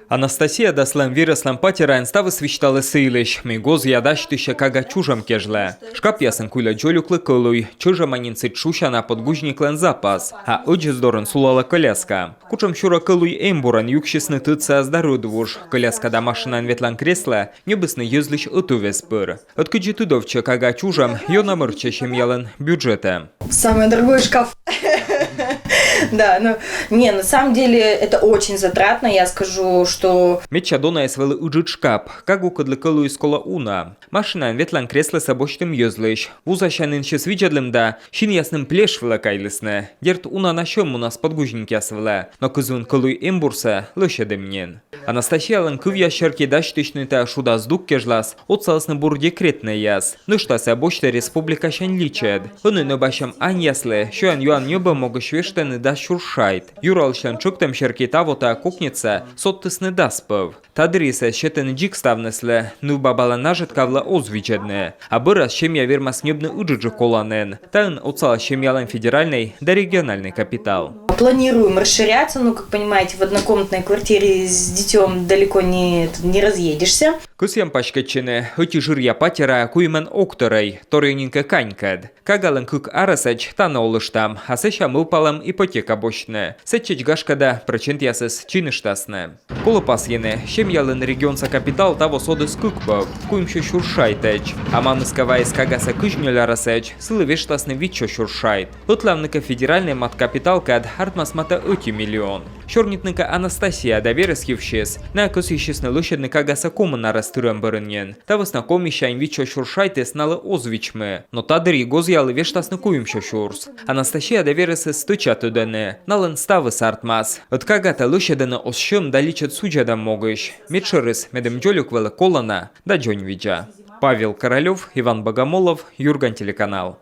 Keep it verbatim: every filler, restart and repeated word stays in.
Анастасия да сылӧн верӧслӧн патераын ставыс висьталӧ сы йылысь, мый гозъя дасьтысьӧ кага чужӧм кежлӧ. Шкапъясын куйлӧ дзолюклы кӧлуй, чӧжӧма нин сідз шусяна подгузниклӧн запас, а ӧдзӧс дорын сулалӧ коляска. Кутшӧмсюрӧ кӧлуй эмбурӧн юксисны тӧдсаяс да рӧдвуж. Коляска да машинаӧн ветлан креслӧ ньӧбисны йӧзлысь ӧтуввез пыр. Ӧд кыдзи тыдовтчӧ, кага чужӧм ёна мӧрччӧ семьялӧн бюджетӧ. Самый дорогой шкаф. Да, ну, не, на самом деле это очень затратно. Я скажу, что... Медся донаыс вӧлі ыджыд шкап, кагукӧдлы кӧлуйыс колӧ уна. Машинаӧн ветлан креслӧсӧ босьтім йӧзлысь. Вузасянінсьыс видзӧдлім да, синъясным плеш вылӧ кайлісны. Дерт, уна на сьӧм мунас подгузникъяс вылӧ, но кызвын кӧлуй эмбурсӧ лӧсьӧдім нин. Анастасиялӧн кывъяс серти, дасьтысьны тайӧ шуда здук кежлас отсалісны бур декретнӧйяс. Нӧшта сійӧ босьтӧ республикасянь личӧд. Ӧні нӧбасьӧм аньяслы сёян-юан ньӧбӧм могысь вештӧны дас сюрс шайт. Юралысьлӧн тшӧктӧм серти таво тайӧ кокньӧдсӧ содтісны дас пӧв. Та дырйи сійӧс сетӧны дзик ставныслы, нывбабалӧн нажӧтка вылӧ оз видзӧдны. А бӧрас семья вермас ньӧбны ыджыдджык оланін. Таын отсалас семьялӧн федеральнӧй да региональнӧй капитал. Планируем расширяться, ну, как понимаете, в однокомнатной квартире с дитём далеко не, не разъедешься. Кӧсъям паськӧдчыны ӧти жыръя патераӧ куимӧн ог тӧрӧй, торйӧн нин кӧ канькӧд. Кагалӧн кык арӧсӧдз тані олыштам, а сэсся мӧвпалам ипотека босьтны. Сэтчӧдз, гашкӧ да, прӧчентъясыс чиныштасны. Колӧ пасйыны, семьялӧн регионса капитал таво содіс кык пӧв, куимсё сюрс шайтӧдз. А маныс кӧ вайис кагасӧ кызь нёль арӧсӧдз, сылы вештасны витсё сюрс шайт. Ӧтлаавны кӧ федеральнӧй мад капитал кад, артмас матӧ ӧти миллион. Сёрнитны кӧ Анастасия да верӧс йывсьыс, найӧ кӧсйысисны лӧсьӧдны кагасӧ комын арӧс тырӧм бӧрын нин. Та вӧсна комиссиянь витсё сюрс шайтыс налы оз вичмы. Но та дырйи гозъялы вештасны куимсё сюрс. Анастасия да верӧсыс стӧча тӧдӧны, налӧн ставыс артмас. Ӧд кагатӧ лӧсьӧдӧны оз сьӧм да личӧд судзӧдӧм могысь. Медшӧрыс, медым дзолюк вӧлі колана да дзоньвидза. Павел Королёв, Иван Богомолов, Юрган телеканал.